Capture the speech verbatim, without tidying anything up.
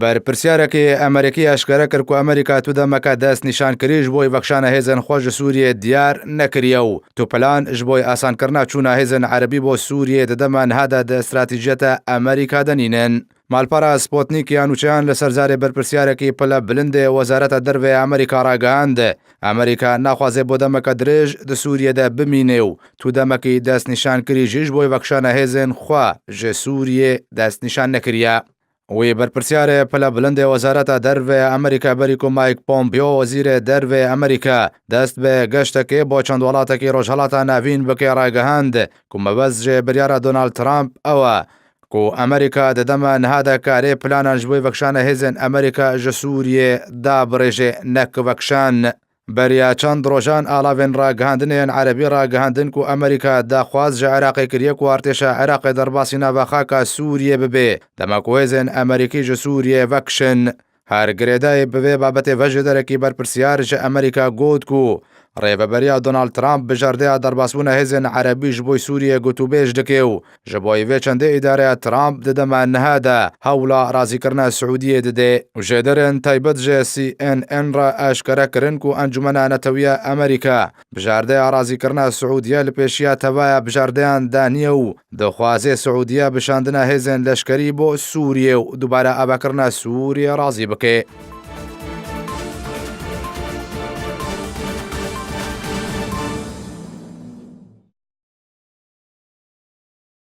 Berpirsyarekî Amerîkî eşkere kir ku Amerîka tu demeke dest nîşan kirî ji bo vekişana hêzên xwe ji Sûriyê diyar nekiriye û tu plan ji bo asankirina çûna hêzên Erebî bo Sûriyê di dema niha de di stratejiyeta Amerîka de nînin. Malpera Sputnik ya nûçeyan li ser zarê berpirsyarekî pile bilind ê Wezareta Derve ya Amerîka ragihand, Amerîka naxwaze bo demeke dirêj di Sûriyê de bimîne û tu demekî dest nîşan kirî jî ji bo vekişana hêzên xwe ji Sûriyê dest nîşan nekiriye. Wî berpirsiyarê pile bilind ê Wezareta Derve ya Amerîka berî ku Mike Pompeo, Wezîrê Derve ya Amerîka, dest bi geştekê bo çend welatekî Rojhelata Navîn bike ragihand ku mebest ji biryara Donald Trump ew e ku Amerîka di dema niha de karê planan ji bo vekişana hêzên Amerîka ji Sûriyê dabirêje, nek vekişan. Beriya çend rojan alavên ragihandinê yên Erebî ragihandin ku Amerîka daxwaz ji Iraqê kiriye ku artêşa Iraqê derbasî nava xaka Sûriyê bibe, dema ku hêzên Amerîkî ji Sûriyê vekişin. Her girêdayî bi vê babetê ve jêderekî berpirsiyar ji Amerîka got ku rêveberiya Donald Trump bijardeya derbasbûna hêzên Erebî ji bo Sûriyê gotûbêj dike û ji bo vê çendê îdareya Trump di dema niha de hewla razîkirina Siûdiyê dide. Jêderên taybet ji C N N re eşkere kirin ku Encûmena Netewiya Amerîka bijardeya razîkirina Siûdiye li pêşiya tevaya bijardeyan daniye û dixwaze Siûdiye bi şandina hêzên leşkerî bo Sûriyê û dubare avakirina Sûriyê razî bike.